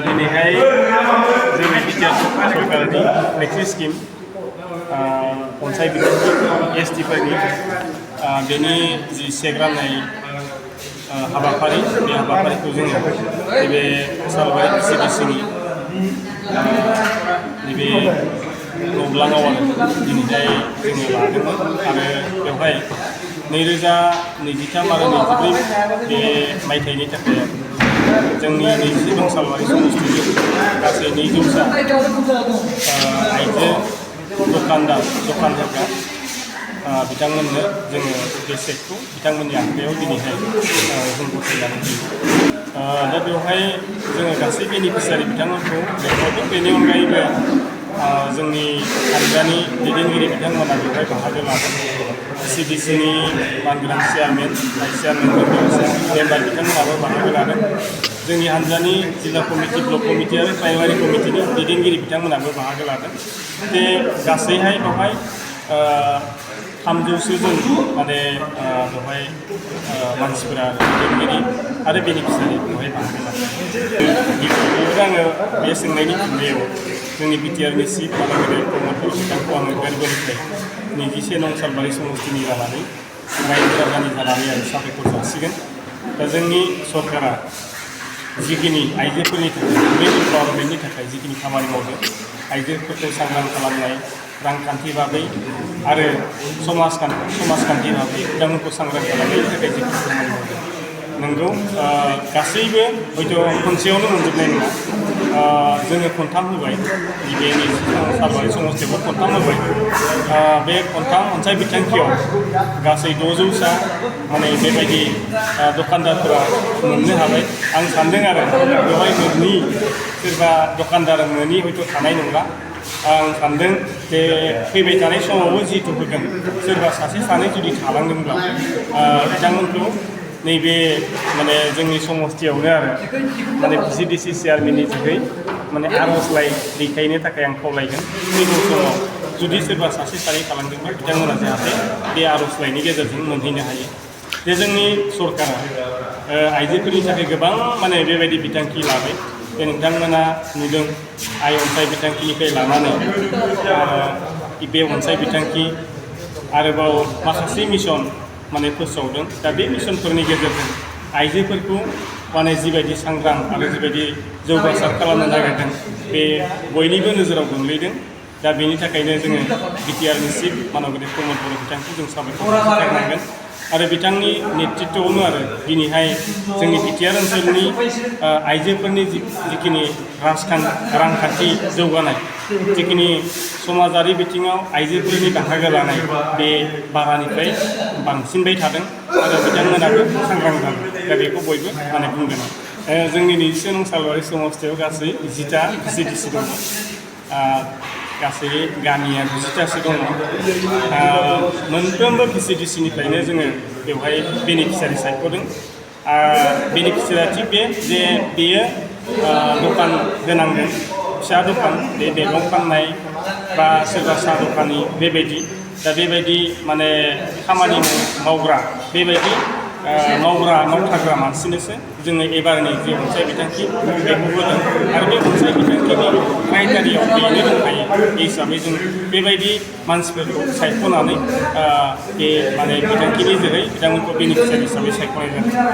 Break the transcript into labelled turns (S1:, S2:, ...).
S1: दिनैहाय जोंनि बिटिआर सरकारनि नैथि स्किम अनसाय बिथांखि एसटिफोरनि बेनि जि चेक राननाय हाबाफारि बे हाबाफारिखौ जोङो नैबे सालबारि VCDCनि नैबे गब्लाङाव दिनैहाय जोङो लादोंमोन आरो बेवहाय 2023 आरो 2024 बे मायथाइनि थाखाय जोंनि 20 नं सालबारि समस्थियाव गासै 200सा आइजो दखान होग्रा बिथांमोननो जोङो बे चेकखौ बिथांमोननि आखायाव दिनैहाय जों गथायनानै होयो। दा बेवहाय जोङो गासै बेनिफिसियारि बिथांमोनखौ लेंहरदों। बेनि अनगायैबो जोंनि हानजानि दैदेनगिरि बिथांमोना बेवहाय बाहागो लादों। VCDCनि मानगोनां चेयारमेन भाइस चेयारमेनफोर मेम्बार बिथांमोनाबो बाहागो लादों। जोंनि हानजानि जिल्ला कमिटि ब्लक कमिटि आरो प्राइमारि कमिटिनि दैदेनगिरि बिथांमोनाबो बाहागो लादों। बे गासैहाय बेवहाय 300 जन माने बेवहाय मानसिफोरा दैदेनगिरि आरो बेनिफिसियारि बेवहाय बाहागो लादों। गिबियावनो आङो बे सोंनायनि फिननायाव जोंनि बिटिआरनि चिफ मानगोनां प्रमद बिथांखौ आङो गोरबोनिफ्राय 21 नं सालबारि समस्थिनि जानानै रायजो राजानि जानानै आं साबायखर जासिगोन। दा जोंनि सरकारा जिखिनि आइजोफोरनि थाखाय एम्पावारमेन्टनि थाखाय जिखिनि खामानि मावदों, आइजोफोरखौ सांग्रां खालामनाय, रांखान्थि बागै आरो समाजखान्थि बागै बिथांमोनखौ सांग्रां खालामनायनि थाखाय जिखिनि खामानि मावदों, नंगौ गासैबो हयथ' खनसेयावनो मोनजोबनाय नङा। जोङो खनथाम होबाय, नैबे सालबारि समस्थियावबो खनथाम होबाय। बे खनथाम अनसाय बिथांखियाव गासै 600सा माने बेबायदि दखानदारफोरा मोननो हाबाय। आं सान्दों आरो बेवहाय मोननि सोरबा दखानदार मोननि हयथ' थानाय नंला। आं सान्दों जे फैबाय थानाय समावबो जिहेतु होगोन, सोरबा सासे सानै जुदि थालांदोंब्ला बिथांमोनखौ नैबे माने जोंनि समस्थियावनो आरो माने VCDC चेयारमेननि जोहै माने आर'जलाइ दैथायनो थाखाय आं खावलायगोन। फैगौ समाव जुदि सोरबा सासे सानै थालांदोंबा बिथांमोना जाहाथे बे आर'जलाइनि गेजेरजों मोनहैनो हायो। जे जोंनि सरकारा आइजोफोरनि थाखाय गोबां माने बेबायदि बिथांखि लाबाय। जे नोंथांमोना नुदों आइ अनसाय बिथांखिनिफ्राय लानानै बे अनसाय बिथांखि आरोबाव माखासे मिशन माने फोसावदों। दा बे मिशनफोरनि गेजेरजों आइजोफोरखौ माने जिबायदि सांग्रां आरो जिबायदि जौगासार खालामनो नागिरदों बे बयनिबो नोजोराव गोग्लैदों। दा बेनि थाखायनो जोङो बिटिआरनि चिफ मानगोनां प्रमद बर' बिथांखौ जों साबायखर होनांगोन। आरो बिथांनि नेतृत्वआवनो आरो दिनैहाय जोंनि बिटिआर ओनसोलनि आइजोफोरनि जिखिनि रांखान्थि जौगानाय, जिखिनि समाजारि बिथिङाव आइजोफोरनि बाहागो लानाय बे बारानिफ्राय बांसिनबाय थादों आरो बिथांमोनाबो सांग्रां जादों। दा बेखौ बयबो माने बुंगोन। जोंनि 21 नं सालबारि समस्थियाव गासै 20टा VCDC दङ। गासै गामिया 20टासो दङ। मोनफ्रोमबो VCDCनिफ्रायनो जोङो बेवहाय बेनिफिसियारि सायख'दों। बेनिफिसियारिया थिग बे जे बेयो दखान होनांगोन, फिसा दखान, बे मैगं फाननाय बा सोरबा साहा दखानि बेबायदि। दा बेबायदि माने खामानि मावग्रा बेबायदि मावथारग्रा मानसिनोसो जोङो एबारनि जे अनसाय बिथांखि बेखौ होदों। आरो बे अनसाय बिथांखिनि क्राइटेरियाव बेनो दंखायो। बे हिसाबै जों बेबायदि मानसिफोरखौ सायख'नानै बे माने बिथांखिनि जोहै बिथांमोनखौ बेनिफिसियारि हिसाबै सायख'नाय जादों।